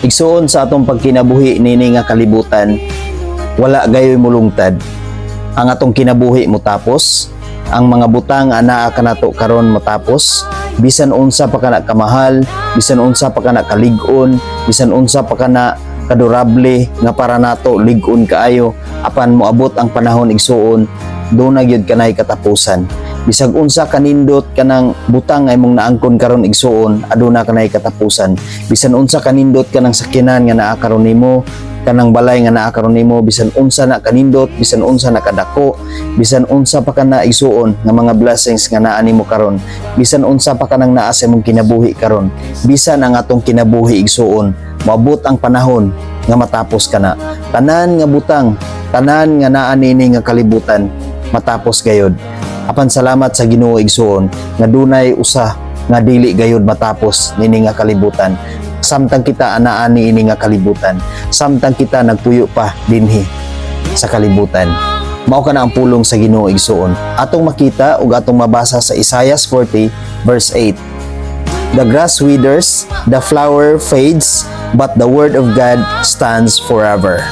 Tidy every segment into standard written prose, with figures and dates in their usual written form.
Igsuon, sa atong pagkinabuhi nini nga kalibutan, wala gayoy mulungtad. Ang atong kinabuhi motapos, ang mga butang anaa kanato karon motapos, bisan unsa pa kana kamahal, bisan unsa pa kana kalig-on, bisan unsa pa kana kadurable nga para nato lig-on kaayo, apan moabot ang panahon, igsuon, duna gyud kanay katapusan. Bisag unsa kanindot kanang butang nga imong naangkon karon, igsuon, aduna kanay katapusan. Bisan unsa kanindot kanang sakyanan nga naa karon nimo, kanang balay nga naa karon nimo, bisan unsa na kanindot, bisan unsa na kadako, bisan unsa pa kana, igsuon, nga mga blessings nga naa nimo karon, bisan unsa pa kanang naa sa imong kinabuhi karon, bisan ang atong kinabuhi, igsuon, moabot ang panahon nga matapos kana. Tanan nga butang, tanan nga naa nini nga kalibutan, matapos gayod. Apan salamat sa Ginoo, igsuon, nga dunay usa nga dili gayod matapos nini nga kalibutan samtang kita anaa niini nga kalibutan, samtang kita nagpuyo pa dinhi sa kalibutan. Mao kana ang pulong sa Ginoo, igsuon. Atong makita ug atong mabasa sa Isaiah 40 verse 8. "The grass withers, the flower fades, but the word of God stands forever."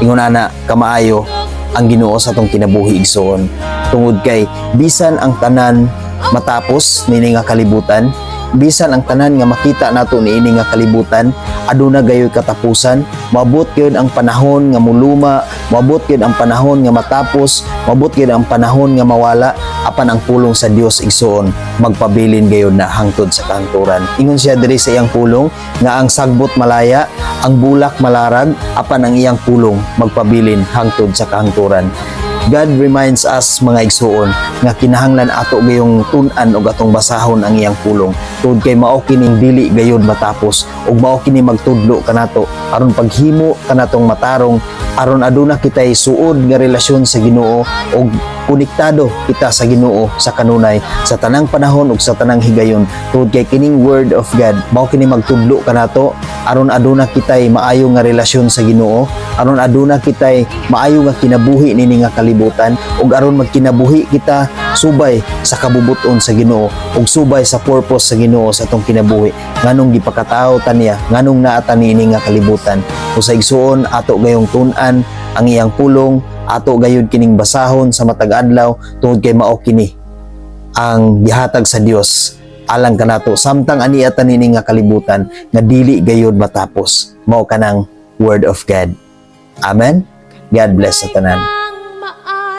Ingon ana kamaayo ang Ginoo sa atong kinabuhi, igsuon. Tungod kay bisan ang tanan matapos nini nga kalibutan, bisan ang tanan nga makita nato niini nga kalibutan, aduna gayoy katapusan, moabot gyud ang panahon nga muluma, moabot gyud ang panahon nga matapos, moabot gyud ang panahon nga mawala, apan ang pulong sa Dios, igsuon, magpabilin gayud na hangtod sa kahangturan. Ingon siya diri sa iyang pulong nga ang sagbot malaya, ang bulak malarag, apan ang iyang pulong magpabilin hangtod sa kahangturan. God reminds us, mga igsuon, nga kinahanglan ato gayong tun-an og atong basahon ang iyang pulong tungod kay mao kining dili gayud matapos ug mao kini magtudlo kanato aron paghimo kanatong matarong, aron aduna kitay suod nga relasyon sa Ginoo ug konektado kita sa Ginoo sa kanunay, sa tanang panahon ug sa tanang higayon, tungod kay kining word of God mao kini magtudlo kanato aron aduna kitay maayo nga relasyon sa Ginoo, aron aduna kitay maayo nga kinabuhi nini nga kalibutan, ug aron magkinabuhi kita subay sa kabubuton sa Ginoo ug subay sa purpose sa Ginoo sa atong kinabuhi, nganong gipakatawo ta niya, nganong naa ta niini nga kalibutan. O sa igsuon, ato gayong tun-an ang iyang pulong, ato gayud kining basahon sa matag adlaw tungod kay mao kini ang gihatag sa Dios alang kanato samtang ania ta nini nga kalibutan nga dili gayud matapos, mao kanang word of God. Amen. God bless sa tanan.